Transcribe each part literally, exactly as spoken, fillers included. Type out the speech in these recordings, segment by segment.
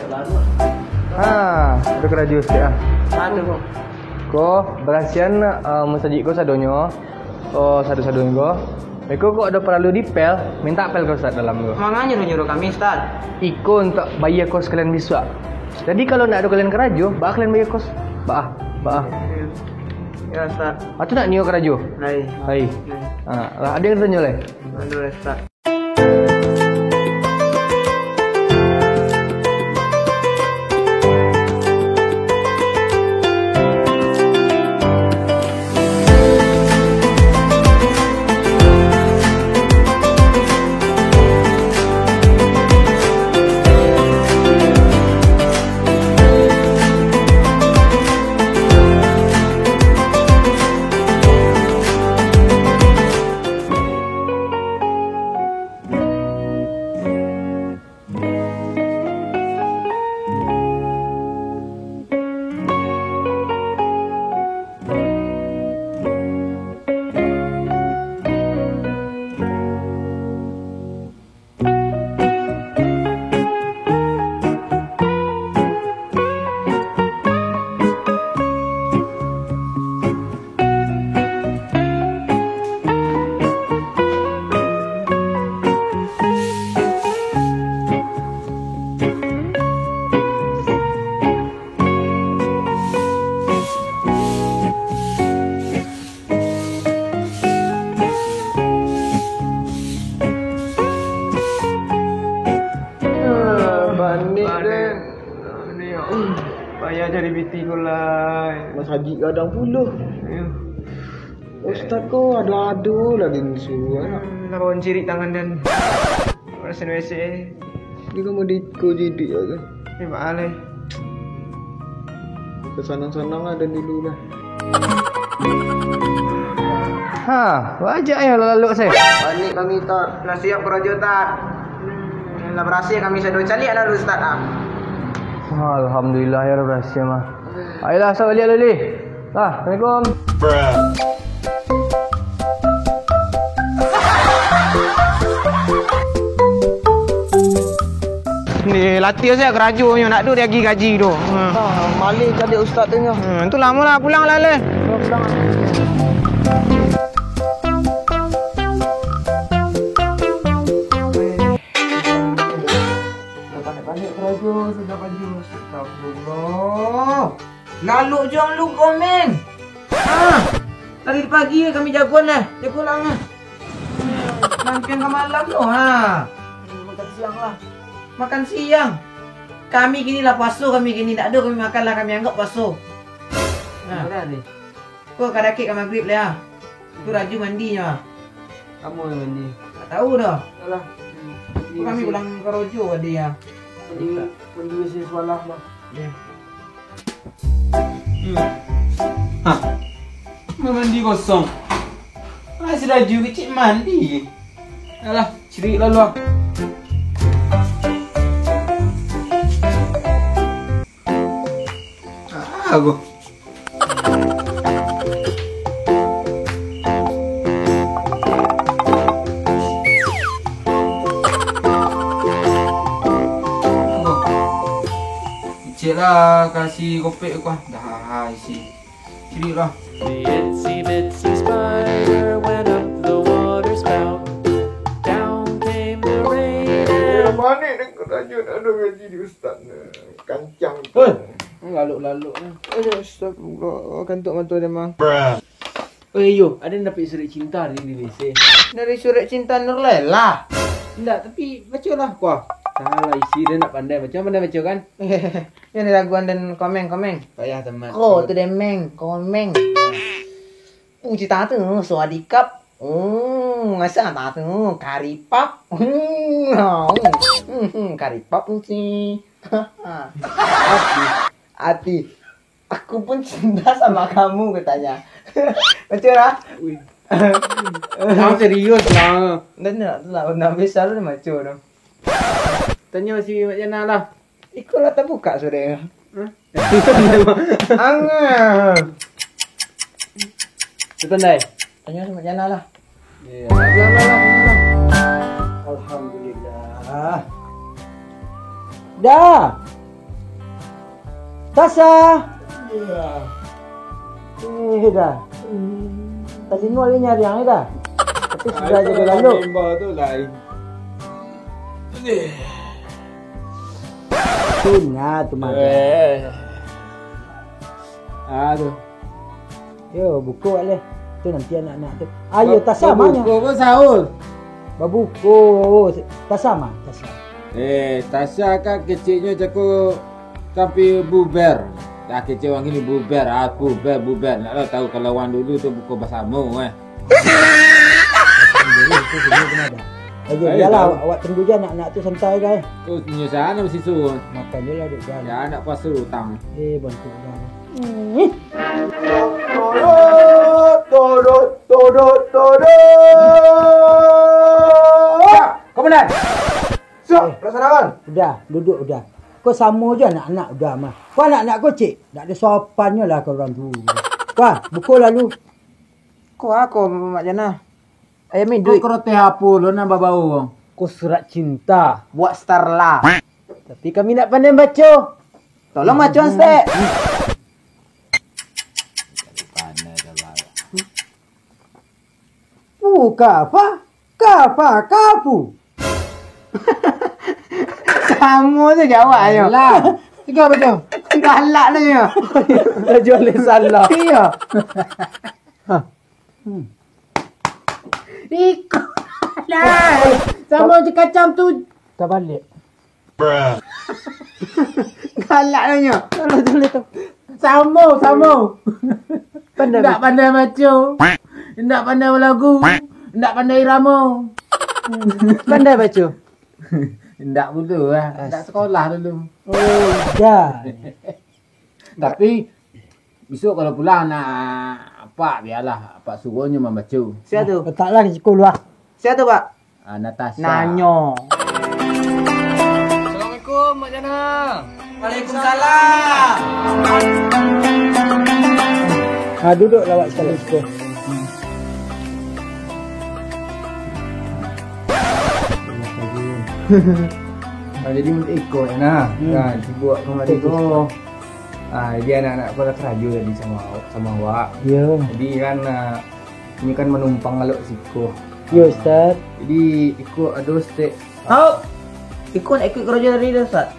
Ha, ado karajo sikik ah. Ado, Bang. Ko, barasiahan, ah, masajik ko sadonyo. Oh, sado-sadonyo ko. Iko kok ado paralu dipel, mintak pel ka Ustaz dalam ko. Manganyo nyuruh kami, Ustaz? Iko untuak bayia kos kalian bisuak. Jadi, kalau ndak ado kalian karajo, baa kalian bayia kos? Baa, baa. Ya, Ustaz. Atu ndak nio karajo? Lai. Lai. Lai. Ha, lah, ado nan ditanyo lai? Ado, Ustaz. Ah, panik den. Payah cari piti ko lai. Masajik gadang pulo. Iyo. Ustaz ko ado-ado lah den suruah. Hmm, lah bawon cirik tangan den. Raso wesek. Dia kan mau diiko jidik aja. Ni baalai. Sanang-sanang lah den dulu lah. Ha, wajah ya lalu saya. Panik kami, Tar. Lah siap karajo, Tar. Lah barasiah kami sado. Caliak lah, Ustaz, ah. Alhamdulillah ya, lah barasiah mah. Ayolah, Ustaz, baliak lah, Lih. Lah, Assalamualaikum. Ni latiah sajo karajonyo, nak tu diagi gaji tu. Hmm. Ah, maleh caliak ustaz tu nyo. Hmm, tu lamo lah, pulang lah, Lih. Pulang, pulang. Dah panek-panek karajo, sudah baju. Astagfirullah. Lalok juo lu komeng. Ah, dari pagi kami jagoan lah, jago lah ngah. Sampai ka malam tu, ha. Makan siang lah. Makan siang. Kami kini lah puaso, kami kini ndak ado kami makan lah, kami anggap puaso. Nah. Ko ka dakek ka magrib lah, ha. Tu Raju mandi nyo, ha. Kamu yang mandi? Tak tahu dah. Alah. Ko kami pulang karajo tadi, ha. Mandi, mandi bisi sualah mah. Ya. Hmm. Hah. Mandi kosong. Ah, si Raju kecik mandi. Alah, cirik lalu ah. Ah, aku. Icek lah, kasih kopek ku ah. Dah, isi. Cirik lah. The itsy bitsy spider went up the water spout. Down came the rain and... Panik dek karajo, ado gaji di ustaz. Kancang. Hei! Lalok-lalok ni. Aduh, astagfirullah. Kantuak mato dia, Mang. Oi, yo, ado dapek surek cinta dari Indonesia. Dari surek cinta Nurlela. Ndak, tapi bacolah, kuah. Salah isi dia nak pandai baco, pandai baco kan? Yang diraguan dan komeng, komeng. Payah teman. Ko tu demeng, komeng. Uci tatu, suadikap. Hmm, masa tatu, karipap. Hmm, hmm, hmm, karipap uci. Ati. Ati. Aku pun cinta sama kamu, katanya. Baco lah. Ui. Ang serius lah. Ndak, ndak, ndak, ndak bisa lu baco tu. Tanyo si Mak Jana lah. Iko lah tabuka surek. Hah? Angah. Tanyo si Mak Jana lah. Iya. Alhamdulillah. Dah. Tasya! Eh, dah. Talingo lai nyariang, dah. Tapi sudah jago lalu. Member tu lain. Tunyo tu mah. Eh. Aduh. Yo, buko aleh. Tu nanti anak-anak tu. Ayo, Tasya mah nyo. Babuko ko sahur? Babuko. Tasya mah, Tasya. Eh, Tasya kan keciknyo cako sampai bubar. Dah kecik urang kini bubar, ah, bubar, bubar. Nak lah tahu kalau urang dulu tu buko basamo, eh. Ayo, biarlah awak, awak tunggu je anak-anak tu santai, guys. Oh, menyusah nak basiso. Makan je lah, dek, guys. Ya, nak puasa utang. Eh, bantu dah. Todot, todot, todot, todot. Siap, komandan. Siap, laksanakan. Udah, duduk udah. Ko samo je anak-anak udah mah. Ko anak-anak ko, cik, dak ado sopannyo lah ka urang tuo. Wah, buko lalu. Ko a ko, Mak Jana? Ayam iduik. Ko karoteh apo lo nan babao ko? Ko surat cinta buat Starla. Tapi kami ndak pandai baco. Tolong bacoan, Stek. Pu, ka, pa, ka, pa, ka, pu. Samo tu jawab ayo. Lah. Tiga baco. Galak lah nyo. Dah jual salah. Iyo. Ha. Hmm. Iko lah. Samo je kacang tu. Tabaliak. Galak lah nyo. Kalau tulis tu. Samo, samo. Pandai. Ndak pandai baco. Ndak pandai balagu. Ndak pandai iramo. Pandai baco. Ndak pulo lah. Ndak sekolah dulu. Oh, dah. Tapi, bisuak kalau pulang nak, apak bialah, apak suruahnyo mambaco. Sia tu? Letaklah di siko lu, ah. Sia tu, Pak? Ah, Natasha. Nanyo. Assalamualaikum, Mak Jana. Waalaikumsalam. Ah, duduklah awak sakali siko. Ah, jadi, iko, nah. Hmm. Nah, dibuek kamari tu. Ah, jadi anak-anak ko lah karajo tadi samo, samo awak. Iyo. Jadi kan, ah, inyo kan manumpang alok siko. Iyo, Ustaz. Jadi iko ado stek. Hau! Iko nak ikuik karajo tadi dah, Ustaz?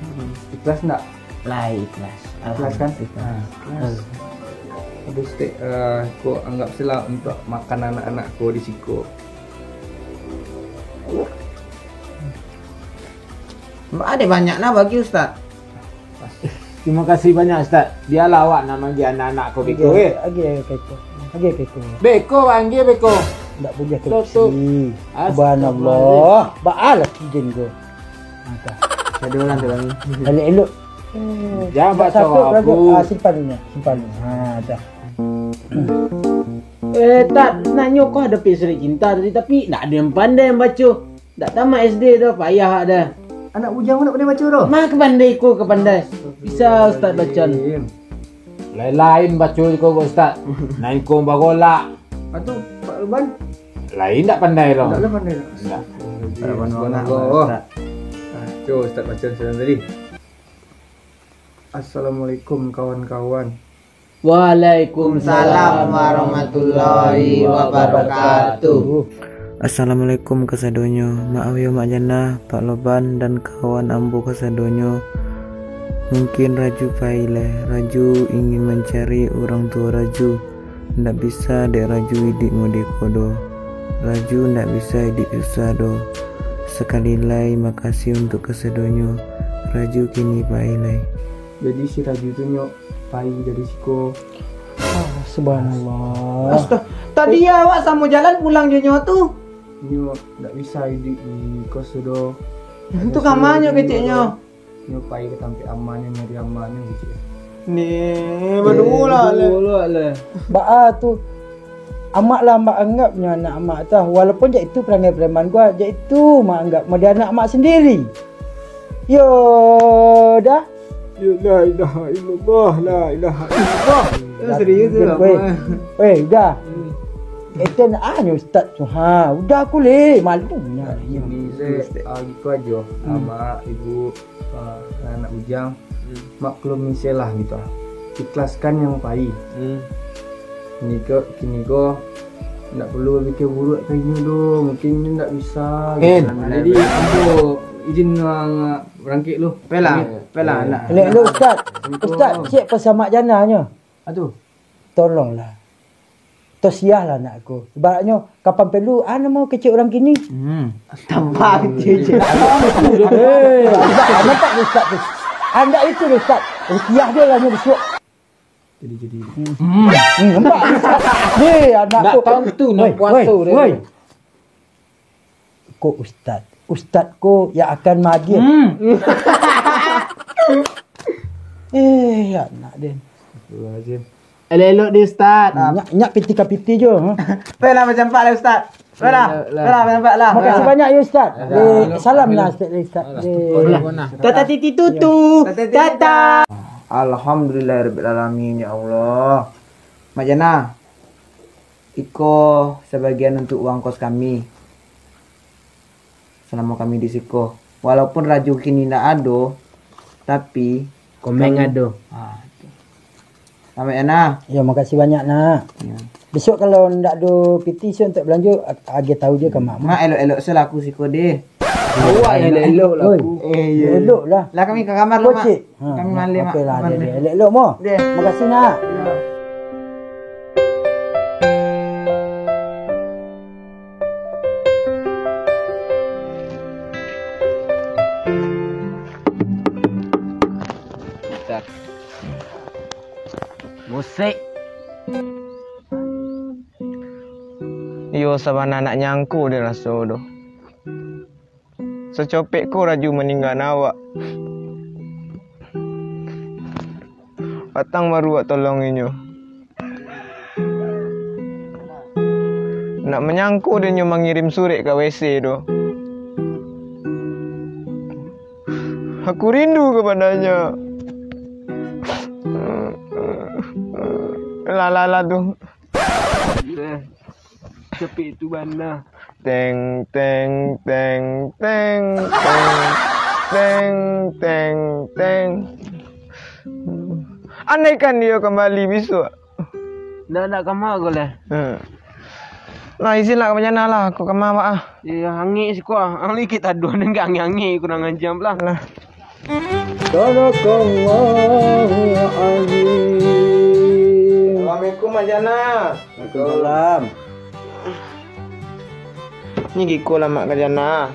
Hmm, ikhlas ndak? Lah, ikhlas. Ikhlas kan? Alhamdulillah. Ah, ikhlas. Ado stek, ah, iko anggap salah untuak makan anak-anak ko di siko. Ado banyak nah bagi, Ustaz. Terima kasih banyak, Ustaz. Bialah awak nak manggil anak-anak ko beko, eh. Agiah, agiah ka iko. Agiah ka iko. Beko, panggil beko. Ndak buliah kecil. Subhanallah. Baa lah kijin ko. Mantap. Ado urang tu, Bang. Elok-elok. Jangan baca apa. Ah, simpan dulu, simpan dulu. Ha, dah. Eh, tak, nak nyo ko ado pik surat cinta tadi, tapi ndak ado nan pandai mambaco. Ndak tamat S D doh, payah dah. Anak bujang ko ndak pandai baco doh? Mah ka pandai iko, ka pandai. Bisa Ustaz bacoan. Lain-lain baco iko, Ustaz. Nan iko bagolak. Ah, tu, Pak Luban? Lain ndak pandai doh. Ndak lah pandai doh. Ndak. Subhanallah, Ustaz. Ah, cubo Ustaz baco salam tadi. Assalamualaikum, kawan-kawan. Waalaikumsalam warahmatullahi wabarakatuh. Assalamualaikum kasadonyo. Maaf yo Mak Jana, Pak Loban, dan kawan ambo kasadonyo. Mungkin Raju pai lai. Raju ingin mancari urang tuo Raju. Ndak bisa dek Raju iduik mode ko doh. Raju ndak bisa iduik susah doh. Sakali lai makasih untuak kasadonyo. Raju kini pai lai. Jadi si Raju tu nyo pai dari siko. Ah, subhanallah. Astaga, tadi yo awak samo jalan pulang jo nyo tu. Nyo ndak bisa iduik di kos tu doh. Tu ka ma nyo keteknyo? Nyo pai ka tampek amanyo, nyari amanyo gitu. Ni, baduo lah, leh. Baa tu. Amak lah Amak anggap nyo anak Amak tu. Walaupun jak itu perangai preman gua, jak itu Amak anggap model anak Amak sendiri. Yo, dah. Yo, la ilaha illallah, la ilaha illallah. Serius tu, Mak? Weh, weh, dah. Hmm. Itu nak ah, nyo ustaz tu. Ha, udah aku leh, malu nya. Ini saya, ah, gitu aja. Hmm. Amak, ibu, ah, anak bujang. Maklumi se lah gitu. Ikhlaskan yang pahit. Hmm. Kini ko, kini ko, ndak perlu berpikir buruk ka inyo doh. Mungkin inyo ndak bisa. Eh, gitu. Nah, jadi ambo izin, uh, barangkek lu. Pelah, pelah, nak. Elok-elok, Ustaz. Assalamualaikum. Ustaz, cek pasal Mak Jana nyo. Aduh. Tolonglah. Tosiah lah nak aku. Ibaratnyo, kapan perlu, ah, namo kecek urang kini. Hmm. Tambah kecek. Eh, nampak, nampak Ustaz tu. Andak itu, Ustaz. Rukiah dia lah nyo bisuak. Jadi, jadi. Hmm. Hmm, nampak Ustaz. Weh, anak tu. Ndak tahu tu, nak puasa dia. Weh, weh. Ko ustad. Ustad ko yang akan maagiah. Hmm. Eh, anak den. Astagfirullahaladzim. Elok-elok di ustad. Ah, nyak, nyak piti ka piti jo, ha? Pelah macam pak lah, ustad. Pelah, pelah macam pak lah. Makasih banyak ya, ustad. Eh, salam lah, ustad, ustad. Eh. Tata titi tutu. Tata. Alhamdulillahirabbil alamin, ya Allah. Mak Jana. Iko sabagian untuak uang kos kami, salamo kami di siko. Walaupun rajo kini ndak ado, tapi komeng kami ado. Ah, tu. Selamat ya, Nak. Yo, makasih banyak, Nak. Yo. Besok kalau ndak ado piti, so, untuk belanjo, ag-, agiah tahu je ka Mak. Mak, elok-elok se lah aku siko deh. Awak yang elok-elok lah. Oi. Eh, yo. Elok lah. Lah, kami ka kamar lah, Mak. Kocik. Ha, kami malik, Mak. Oke lah, deh, deh. Elok-elok, mo. Deh. Makasih, Nak. Yo. Musik. Iyo, sabana ndak nyangko diraso doh. Sacopek ko rajo maninggaan awak. Patang baru wak tolong inyo. Ndak manyangko dek inyo mangirim surek ka W C tu. Aku rindu kepadanya. Lah, lah, lah tu. Capek tu bana. Teng, teng, teng, teng, teng, teng, teng, teng. Andaikan dia kembali besok. Ndak, ndak kama ko leh. Hmm. Nah, izinlah ka Mak Jana lah, aku kama, Mak, ah. Iyo, angek siko ah. Ang likik taduah, ndak angek-angek, kurang ajar lah. Lah. Sadaqallahul Azim. Assalamualaikum, Mak Jana. Waalaikumsalam. Ni giko lah, Mak Jana.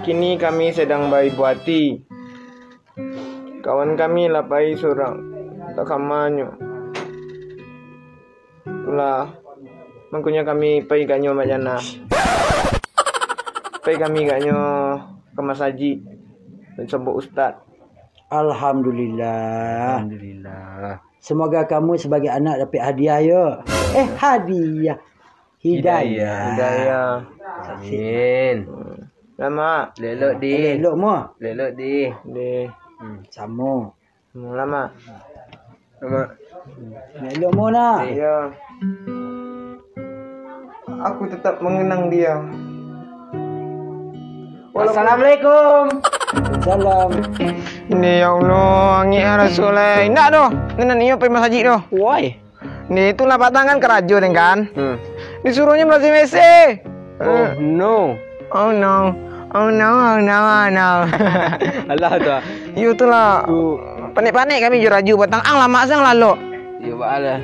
Kini kami sadang baibo ati. Kawan kami lah pai surang, tak kamanyo. Itulah, mangkonyo kami pai ganyo Mak Jana. Pai kami ganyo ka masajik, mancabuik ustad. Alhamdulillah. Alhamdulillah. Semoga kamu sebagai anak dapat hadiah, yo. Eh, hadiah. Hidayah. Hidayah. Amin. Lama. Lelok di. Lelok mo. Lelok di. Di. Hmm, samo. Lama. Lama. Lelok mo nah. Iya. Aku tetap mengenang dia. Assalamualaikum. Salam. Ni, ya Allah, angin ah, Rasul, eh. Indak doh. Ni, ni, ni, pergi masajik doh. Woi. Ni, itulah patang kan karajo ni kan. Hmm. Disuruhnyo baraso W C. Oh, eh. No. Oh, no. Oh, no, oh, no, oh, no. Alah tu ah. Yo, itulah. Tu. Panek-panek kami jo rajo patang. Ang lamak sang lalok. Yo, baalah.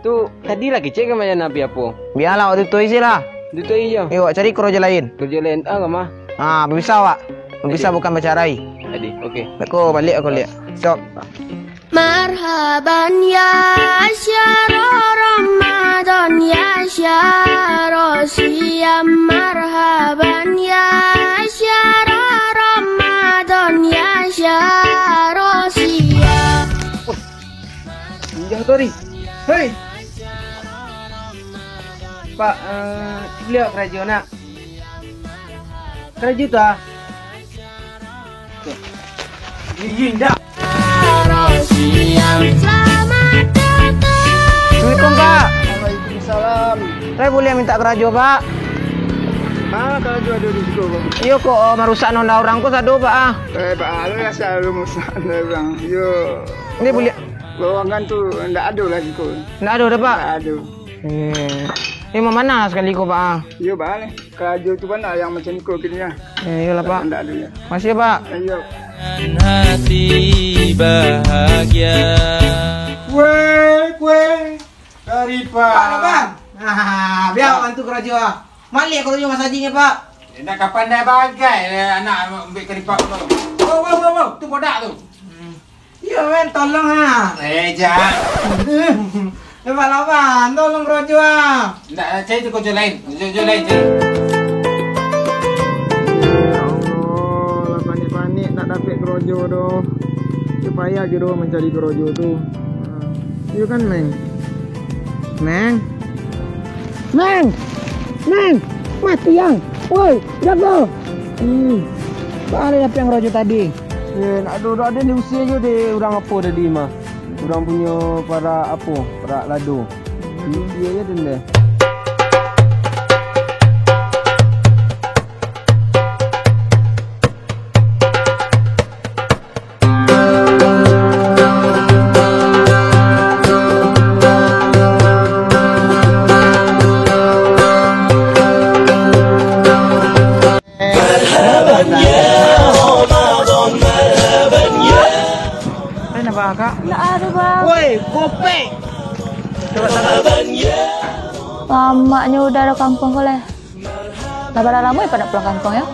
Tu, tadi lah kecek ka Mak Jana pi apo? Bialah, waktu tu isi lah. Itu tu iyo. Iyo, wak cari karajo lain. Karajo lain, ah, kama? Ah, bisa, wak. Bisa bukan bacarai. Tadi, oke. Aku balik, aku lihat. Sok. Marhaban ya syahru Ramadan, ya syahru siyam. Marhaban ya syahru Ramadan, ya syahru siyam. Injah tu, Ri. Hei. Pak, eh, baliak karajo nak. Karajo tu ah. Gigi indak. Assalamualaikum, Pak. Waalaikumsalam. Saya boleh minta karajo, Pak? Ah, karajo ado di siko, Bang. Iyo, kok, oh, marusak nonda urang ko sado, Pak, ah. Eh, Pak, alo lah sado marusak nonda urang. Yo. Ni buliah. Lowongan tu ndak ado lah siko. Ndak ado dah, Pak? Ndak ado. Eh. Ni mamanah sakali ko, Pak, ah. Iyo, Pak, ni. Karajo tu bana yang macam niko kini lah. Eh, iyolah, Pak. Ndak ado lah. Makasih, Pak. Iyo. Hati bahagia. Kueh, kueh. Karipak. Pak, Bang. Ah, bia bantu karajo, ah. Maliak karajo masak nyo, Pak. Indak ka pandai bagai lah anak ambiak karipak tu. Wo, wo, wo, wo. Tu bodak tu. Iyo, men, tolong, ah. Eh, jak. Lepas lapan, tolong karajo, ah. Indak, cari tu karajo lain. Karajo, karajo lain, cari. Ya Allah, lah panik-panik nak dapek karajo tu. Payah jo doh mancari karajo tu. Iyo kan, Meng? Meng? Meng! Meng! Mati ang! Woi, jago! Hmm. Baa lah dapek karajo tadi? Eh, nak ado, ado, ado diusir jo dek urang apo tadi mah. Urang punyo parak apo? Parak lado. Diusir jo den deh. Marhaban ya Ramadan, marhaban ya. Ada napa, Kak? Ndak ada, Bang. Woi, kopek. Coba tangan. Lamaknyo udah ado kampuang ko leh. Lah bara lamo Ipa ndak pulang kampuang, yo?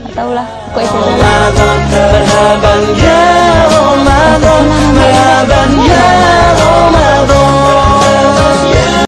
Ndak tahulah, pokok itu. Marhaban ya Ramadan, marhaban ya Ramadan.